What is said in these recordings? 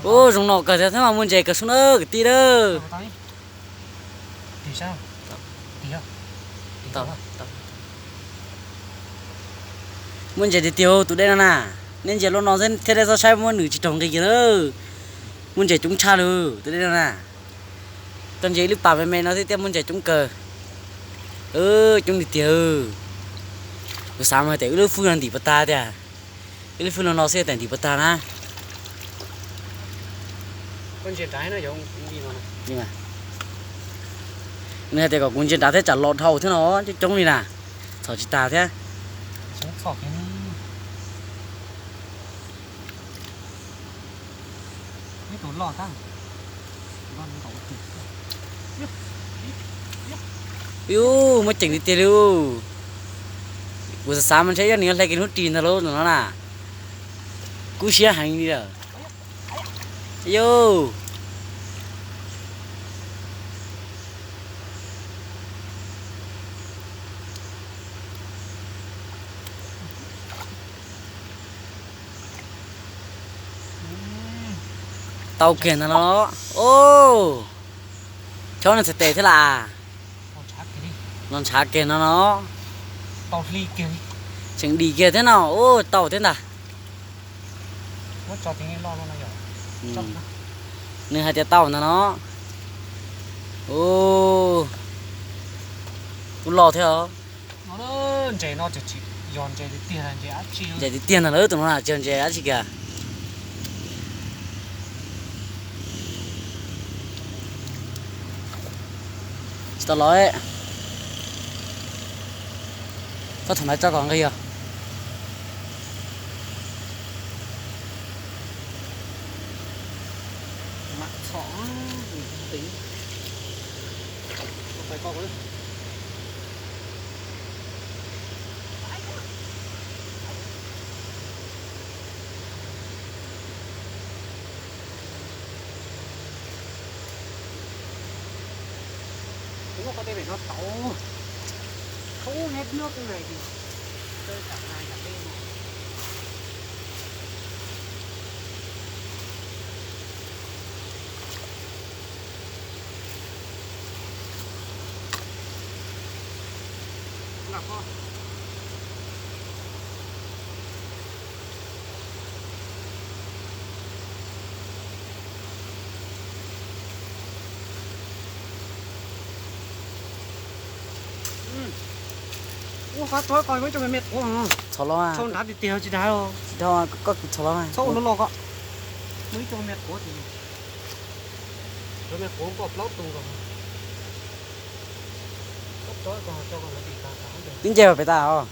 Ub, zoo no kawg thiab mas muaj ntses kawg xwb na kwv tij na. Muaj ntses tiag tiag tus dej no na. Nej ntsia lub no thiab nej txhob saib muab nws tsis raug nqi kiag na. Muaj ntses coob tshaj lawm tus dej no na. Tau ntses ib lub pas me me no thiab tias muaj ntses coob kawg. Coob tiag tiag. Kuv xav mas hais tias wb lub fwj no ntim puas tag tiag. Wb lub fwj no no xwb tias ntim puas tag na. Nws hais tias kom kuv ntsia nrad thiab tsam los dhau thiab no coob coob li na. Txhom tsis tag thiab. Yus, muaj ceem tiag tiag li. Kuv xav xav mas ntshe yog nws hle kiag hnub ris ntag lauj no na. Kub siab heev li lawm. Yus. Tau kiag ntag no. Os, chob no txhais tes thiab las. Los ntshav kiag no no. Tseem dim kiag thiab no. Ub, tau thiab ntag. Nws hais tias tau ntag no. Ub, kuj loj thiab os. Ntses tiag tiag ntag lawm tus no na, tsis yog ntses dab tsi kiag. Tsis tau los. Txhob thaum ntawd tso kom nqig os. Ua qhov tsuav ko muaj ib co me me quav. Txhom los, txhom nrad tiag tiag tsis dag. Tsis dag, koj txhom los, txhom ua loj loj ko. Muaj ib co me me quav tiag. Cov me quav koj plaub tus ko. Twb nce pem tas os.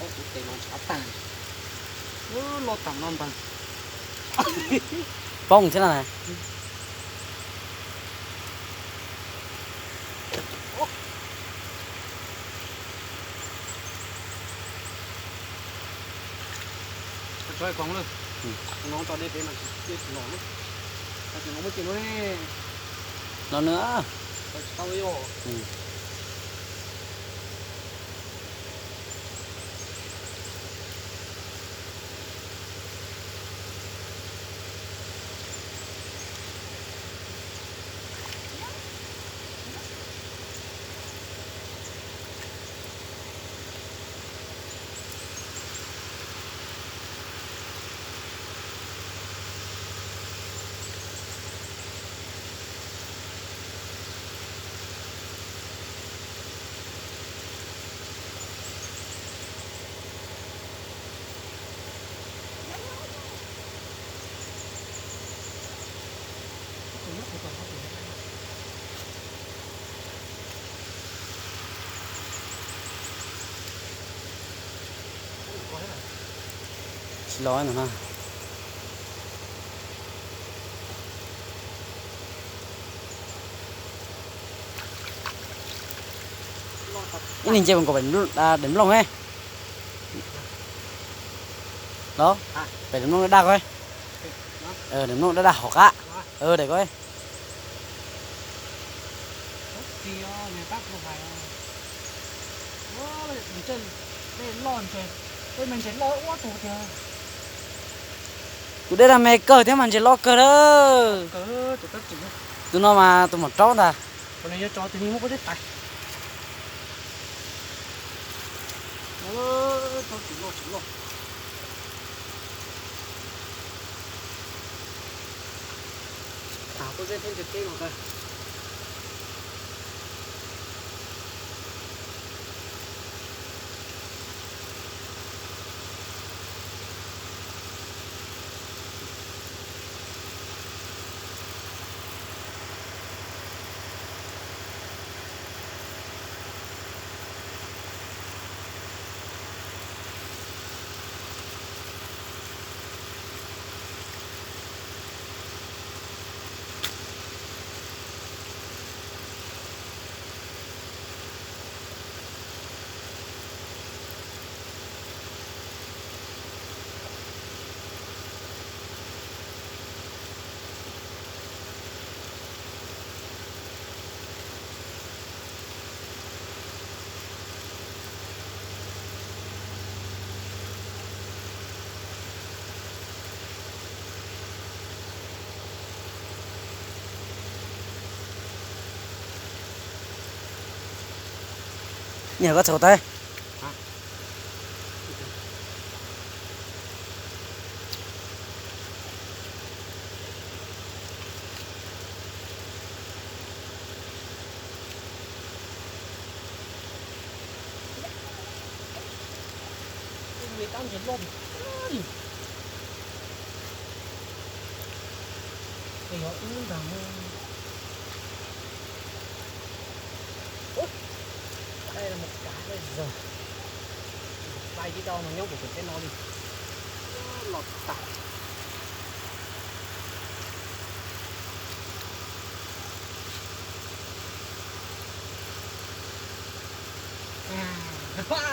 Ub, kuv tes no ntshav tag. Loj tam no ntag. Poob thiab no na. Tso koog lawm. No tso dej pem mas tsis los lawm. Tsis los muab cem no. No na. Tau yog. Tsis los no na. Ib leeg nce mus nkaum pem daim nplooj, los pem daim nplooj daj daj ko, daim nplooj daj daj hauv qab, daim ko. Tus dej daj me kawg thiab mas ntses loj kawg lawm. Tus no mas tus maum raub ntag. Nyiam koj txhaum tais.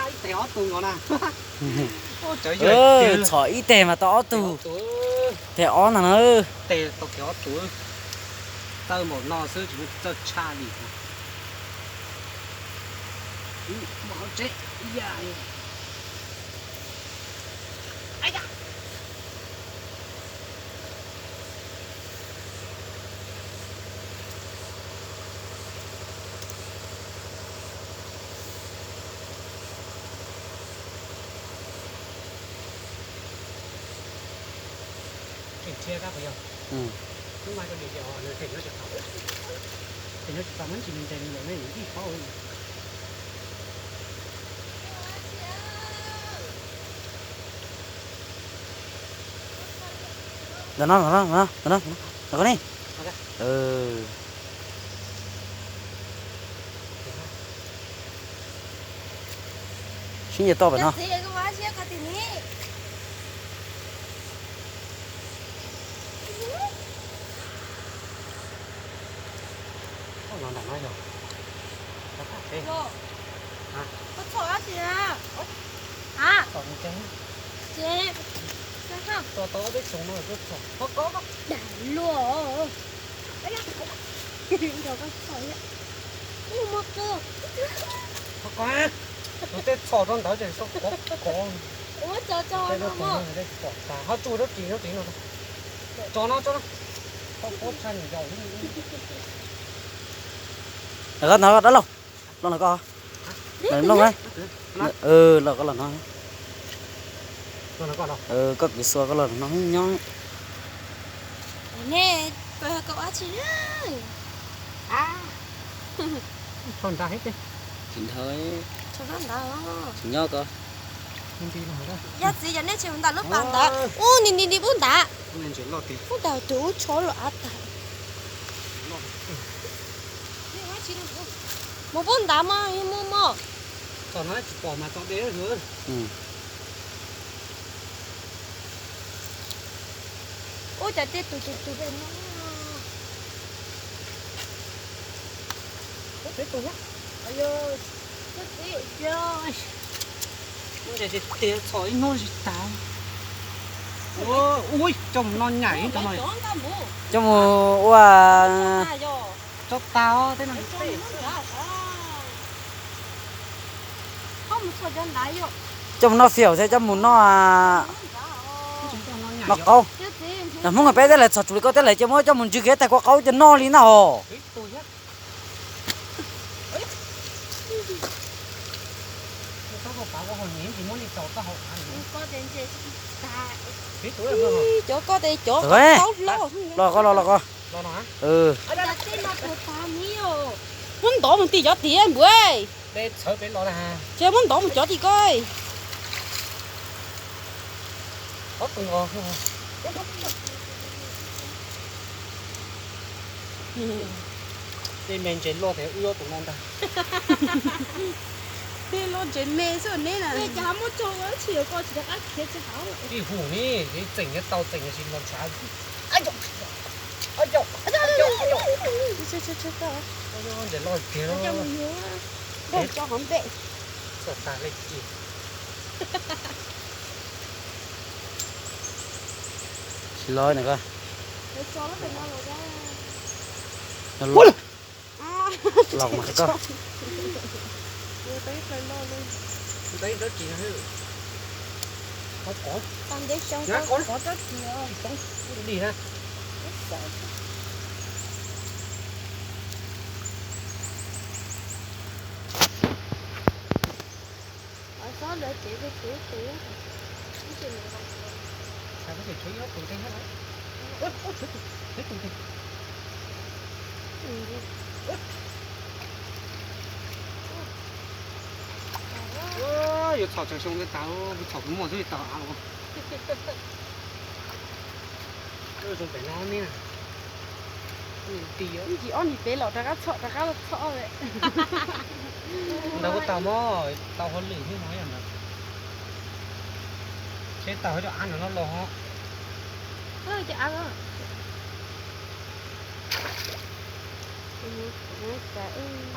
Ib teg ob tug no na. Txhom ib teg mas tau ob tug. Teg ob ntag na. Tau kiag ob tug. Tawj npaum no xwb tsis muaj txawj tshaj li. Ntawm no, ntawm no, ntawm no, ntawm no, ntawm ko ne. Sib nyiam toj pem no. Tus tej txhom rau ntawd ces kov kov. Ho tsuj rau ris rau ris no. Tso no tso no. Dab laug, los no koj. Los no. Los koj los no. Koj kwv xua koj los no nyob. Tsis nyob koj. Yog txiv yog nej tsis mus ntam lub pas ntawd. Ub, ni ni ni pub ntam. Pub ntam tus ub tsho los av tag. Mus pub ntam mog, mus mog. Tsis pom mas tso de. Mus, Cas tej tus tus tus pem no. Txhom ib hnub tsis tas. Ua, ua, coj mus noj nyaim ib tug no. Coj mus ua tsob tas tej no. Coj mus noj fiaum thiab coj mus noj, noj qaub. Yog Hmoob peb tej lawv txhom tsuas li koj tej lawv ces muab coj mus ntsw kiag tag kua qaub ces noj li na hos. Cov koj tes cov qaub hlob. Los koj, los, los koj. Muab ntov mus tim cov tim npua. Ces muab ntov mus cov tim koj. Tej me ntses loj tias wb ob tug no ntag. Tej loj ntses me xwb neb na. Cas muab tso ua tsis yog koj tsis rov qab khiav tsis hauv. Ib hu ni, tseem tau tseem tsis los ntshav. Ntses loj tiag. Tso hov npem. Txog tag li. Tsis los na koj. Los mas koj. Dim na. Yuav txhom tseem xyoo tas, txhom kuv muag xwb tau av los. Zoo pem no ne. Ntsis ob nig pem los rov qab txhom rov qab txhom. Ntawd kuj tau mog, tau hauj lwm xwb mog yog ntawd. Seb tau cov av no los ho.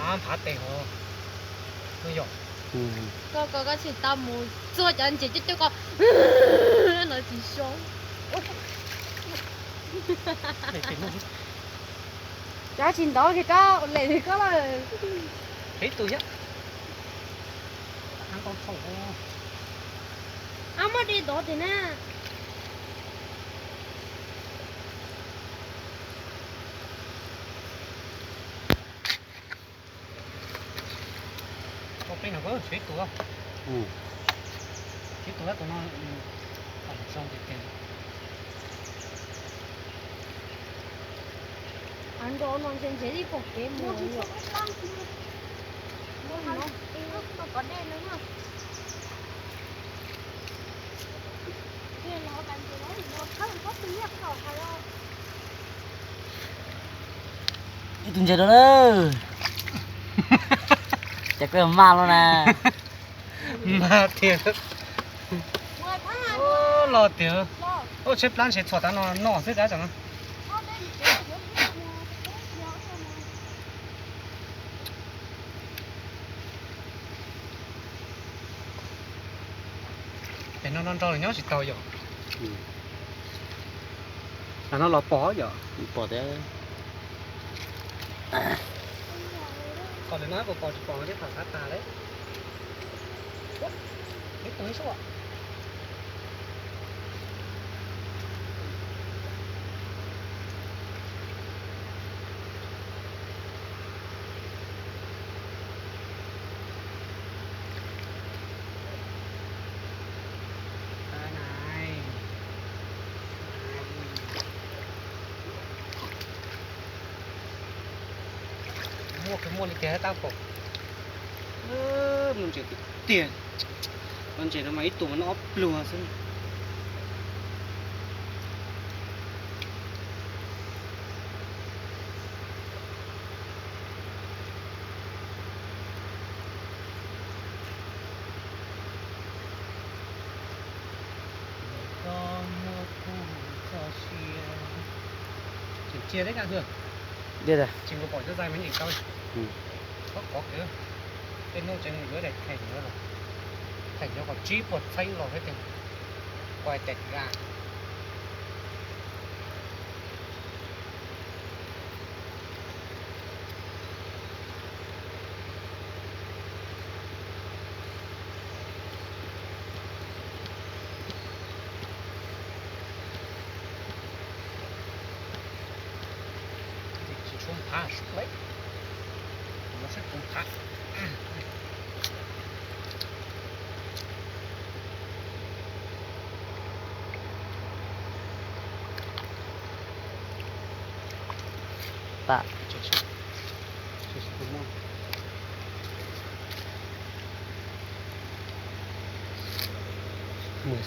Av phav tes hov. Koj, koj tsis tau mus txuag cov ntses coob coob ko los tsis so. Cov tsis ntov kiag koj lem koj lawm. Peb tus thiab. Ab, muab de ntov tim na. Peb no, peb tus, peb tus tus no, zoo tiag tiag. Av nrov no ntshe ntshe li pom kev mus. Ib tug ntses rau lawm. Cas koj maj loj na. Maj tiag. Loj tiag. Ua tsheb plab ntshe txhom tav no noj xwb tab tseem. Pem no no nrau nyob tsis tau yom. Los no los pom yom. Pom tiag. Txhom lawm no puas pom tsis pom no thiab, thaum qab tas lawm. Peb tus ib suab. Muaj kawg muaj li tiag tab pom. Muaj ntses tiag tiag. Cov ntses no mas ib tug mas noj ob pluag xwb. Koj muab kuv txoj sia. Cia teb nyaj hwj. Tsis nkaus pom cov zais mas nyeem tau. Qhov qhov kawg. Tej hnub tseem mus yuav daim theem yuav los. Theem yuav kom tsib puas txheeb los thiab ces quai tes ga. Tsis tshua phav sub lawm, no sib tus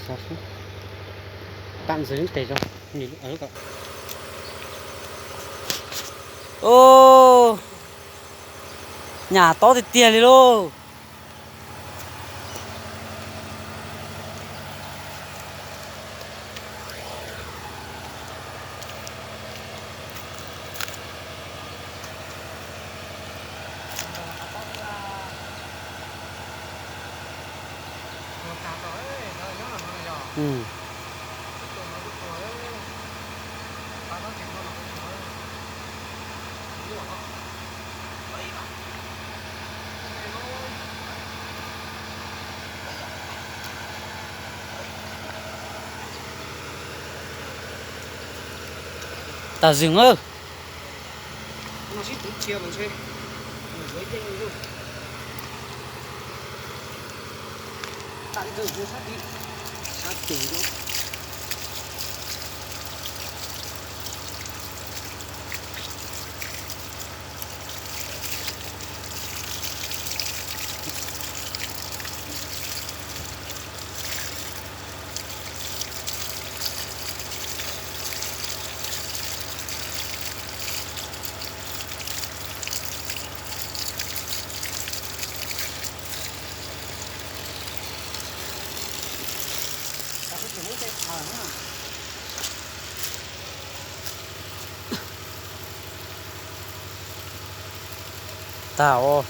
phav. Tam ntxwv tes zoo. Nyam tob tiag tiag li lauj. Tam zwm a. Tag os.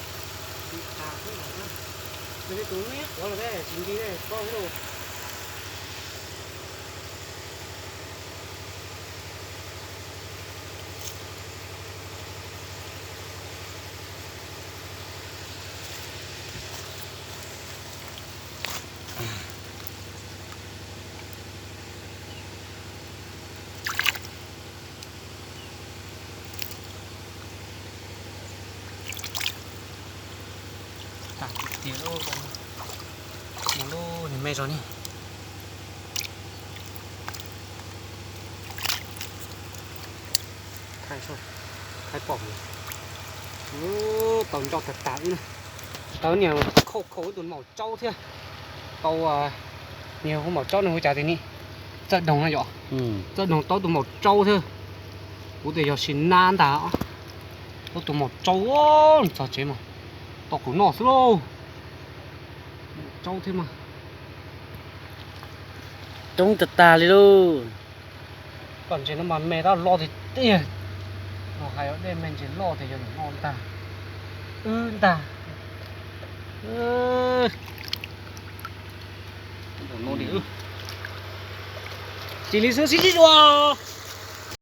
Tag tiag tiag lauj, mus lub niag me zog ni. Thaij pom, tau nco tag tag wb na. Tau niag khauj khauj ib tug maum tsaub thiab. Tau niag hu maum tsaub no hu cas tias ni, txawj doog no yom. Txawj doog tau tus maum tsaub thiab. Kuv tias yog sim nab ntag. Tau tus maum tsaub txog tsev mas tau kuv noj xwb lauj. Maum tsaub thiab mas coob tag tag li lauj. Koj ntses no mas me tab loj tiag tiag. Los hais dej me ntses loj tiag yog noj ntag. Wb ntag. Tsis li xwb sib sib dua.